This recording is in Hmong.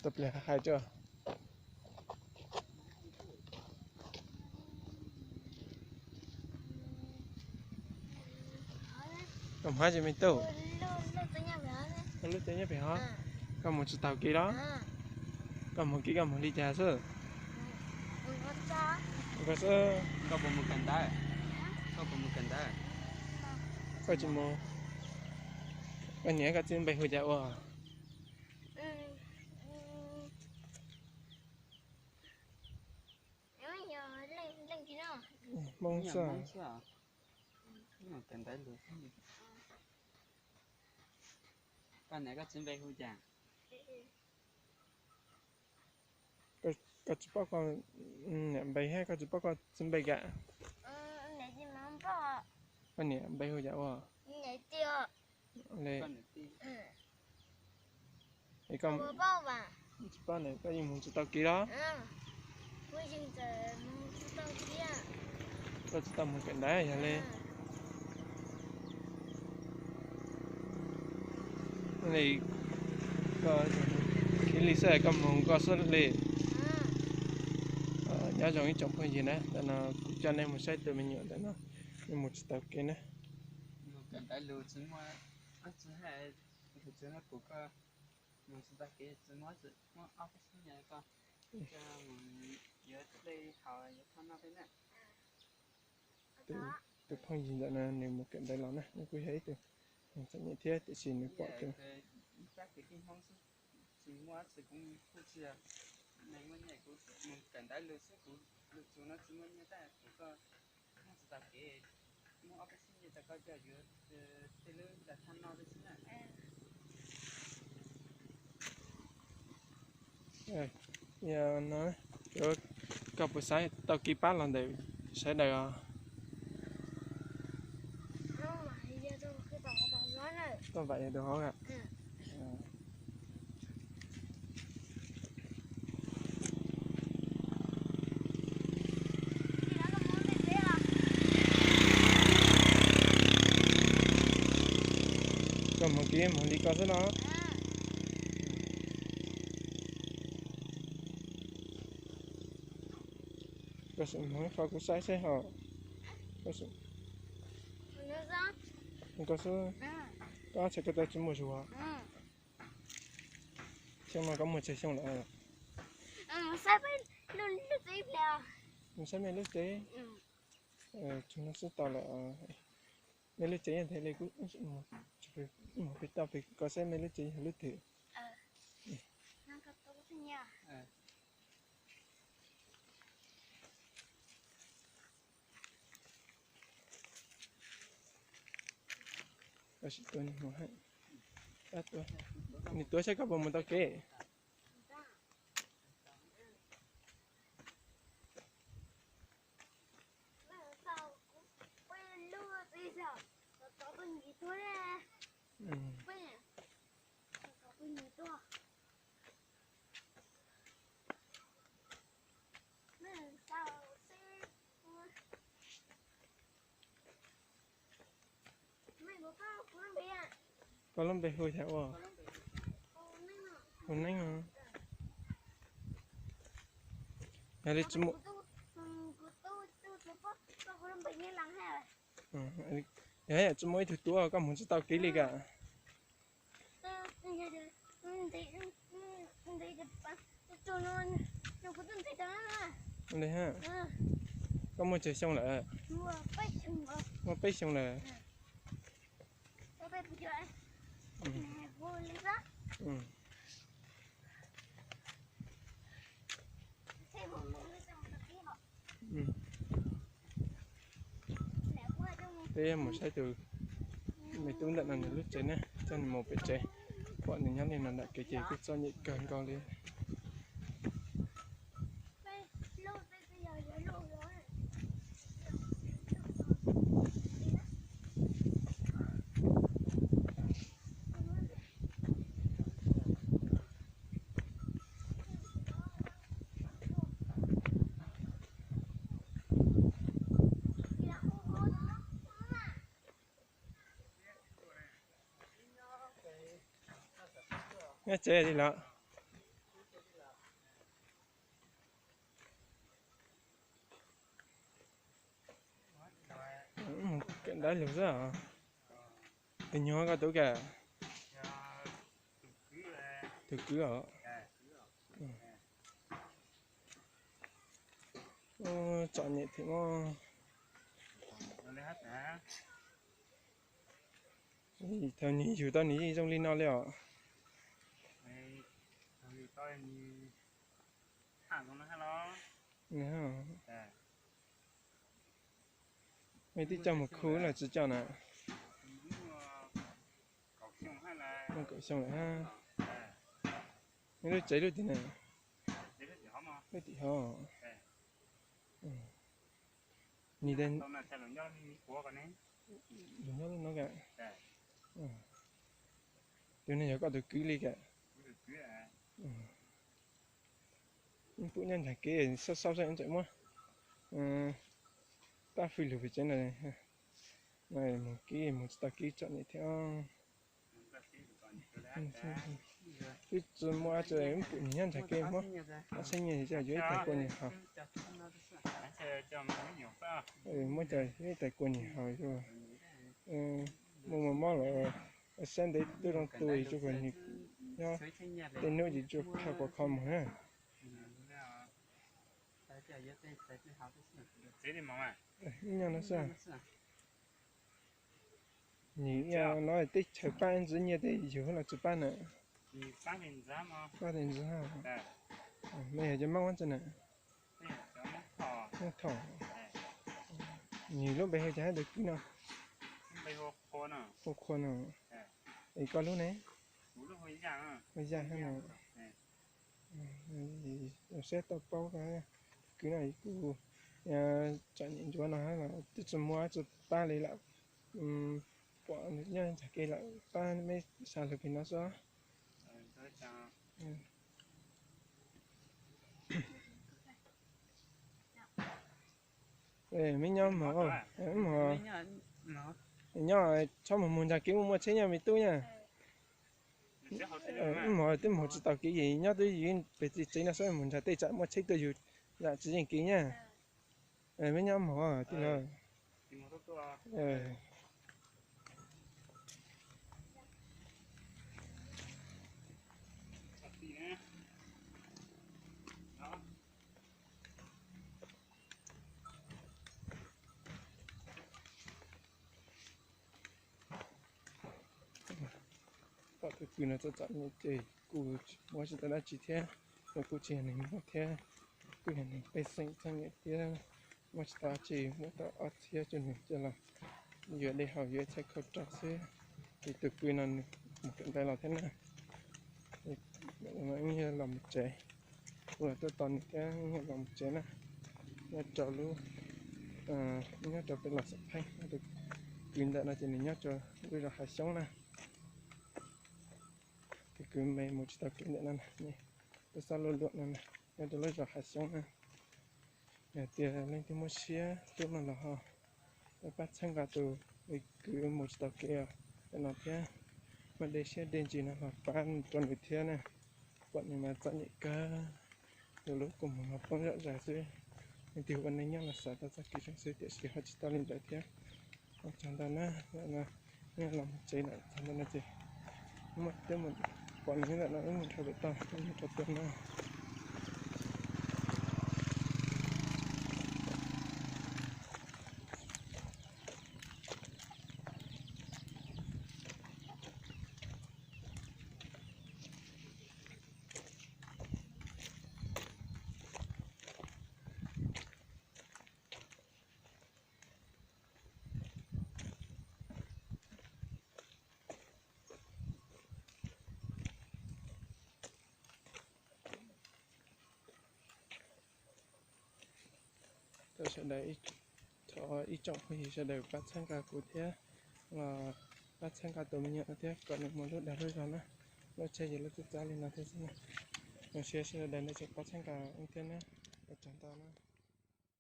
Tau pliag hais tso. Koj mus hab tsis me tub? Koj lub tsev nyob pem hov? Koj mus tsis taug kev los? Koj mus kev koj mus li cas xwb? Koj xwb. Koj puas mus kawm ntawv? Koj puas mus kawm ntawv? Koj tsis mus. Koj niam koj txiv npe hu cas ua? Hmoob xwb. Koj niam koj txiv npe hu cas? Koj tsis paub koj niam npe hab koj tsis paub koj txiv npe kam? Koj niam npe hu cas ua? Es koj tsis paub ne, koj yeej mus tsis tau kev los? Koj tsis tau mus kawm ntawv yog li. Li koj, ib li xwb koj mus koj xwb li. Nyob zoo ib tsoom phooj ywg na, ntawm no kuv coj nej mus saib tus me nyuam ntawm no, nej mus tsis tau kev na. Tus phooj ywg ntawm no nws mus kawm ntawv los na, nws kuj yog ib tug txom nyem thiab tiam sis nws pom tias Yog no, koj puas xav tau kev pab los ntawm sawv daws os? Toj vam yog rau hauv a. Koj mus kev mus li koj xwb no. Koj sim mus qhov kuv saib seb ho. Koj xwb, koj ob txhais ko taw tsis muaj zug. Xyoo no koj muaj tsawg xyoo lawm? Mus saib mej lub tsev. Tsuag no xwb tau lawm. Mej lub tsev yog nthe li kuv mus pem toj pem koj saib mej lub tsev yog lub twg. Koj sim tua nws mus, nws tuav saib koj puas mus tau kev. Koj lub npe hu cas ua? Hu Neeb os. Yog li tsis muaj, yog tsis muaj ib tug tuav koj mus tsis tau kev li ka. Li ha, koj muaj tsawg xyoo lawm? Muaj peb xyoo lawm. Peb mus saib tus me tub ntawm no nws lub tsev na, coj nws mus pem tsev. Pom nws nyob li no nram kev ces kuj txom nyem kawg nkaus li. Nyob tsev li los? Dab lug xwb os. Tus nyuag koj tub ka? Tus kwv os. Txom nyem thiab os. Thaum nws yug tau nws yeej zoo li no li os. Mej twb coj mus khu los tsis coj na? Muaj kaum xyoo lawm hab. Mej lub tsev lub tim na? Lub tim hov. Nws nyob lub no ka? Tus no yog koj tus kwv li ka? Ib pum nyob ntsag kev, xauj xauj saib tseem muab pab fwj lug pem tsev no. Mus kev mus tsis tau kev txom nyem thiab. Twb tsis muaj dab tsi, ib pum nws nyob ntsag kev, muab ob txhiab nyiaj yuav ib tag kua nws haus. Muab cov yuav ib tag kua nws haus, muaj mob mob los sab ntev tuaj zoo tu tsuas kom nws nyob tej hnub ces tsuas kha quas kho mus na. Ib nyuag no xwb. Nws no teb chaws pab ntxiv nyiaj tej yug los tsis pab na. Pab tej ntxiv. Mej yog cov mab ua tsi na? Mab Thoj. Nws lub npe hu cas hab tus kwv no? Hu Qhua no. Es koj lub ne? Hu Yaj hab no. Saib tau paub tus kwv no kuj txom nyem ntsuav no hab, twb tsis muaj tsi pab li lawm. Pom nws nyob ntsag kev lawm, pab mej sawv lug pem no xwb. Mej nyob mog, nyob txhob mus mus ntsag kev, muaj muaj tsheb nyob me tub na. Mog twb mus tsis tau kev es nyob twb yog pem tsev no xwb, mus ntsag tej tsam muaj tsheb tuaj yug zam tsis yeej kev na. Mej nyob mog tij laug. Pom tus kwv no txom txom nyem ces kuj muab tsis tau dab tsi thiab, kuj tsis yog neeg muaj thiab, kuj yog neeg pej xeem txom nyem thiab, muab tsis tau dab tsi, muab tau ob txhiab rau nws coj los yuav dej haus, yuav ib txhab khau rau xwb. Ces tus kwv no nws mus kawm ntawv los thiab na. Los mus tsev, kuv los tuaj tos nws thiab, los mus tsev na. Nyob rau lub, nyob rau pem los xom pheej, tus kwv ntawm no ces nws nyob rau lub zos Hav Xyoob na. Tus kwv me mus tsis tau kev ntawm no, lub xab luaj luam no, nyob rau lub zos Hav Xyoob na. Yog tias leej twg muaj siab hlub no los ho pab txhawb nqa tus kwv mus tsis tau kev ntawm no thiab, muaj dej siab dej ntsws no los pab rau nws thiab na. Pom nws mas txom nyem kawg, tus lub kua muag no poob zom zaws xwb. Leej twg ua neej nyob los xav tau txoj kev zoo xwb, tiam sis ho tsis tau li ntawd thiab. Ua tsaug ntau na, nyob los mus tsev lawm, txog ntawm no ces muaj twb mus pom nws ntawm no wb mus dhau pem toj, wb mus rau tuaj na. Thov sawv daws, thov ib tsoom phooj ywg sawv daws pab txhawb nqa kuv thiab, los pab txhawb nqa tus me nyuam no thiab kom nws mus lub dag lub zog na. Lub tsheb ces lub txaj txaj li no thiab xwb na. Zoo siab sawv daws nej tseem pab txhawb nqa thiab na. Ua tsaug ntau na.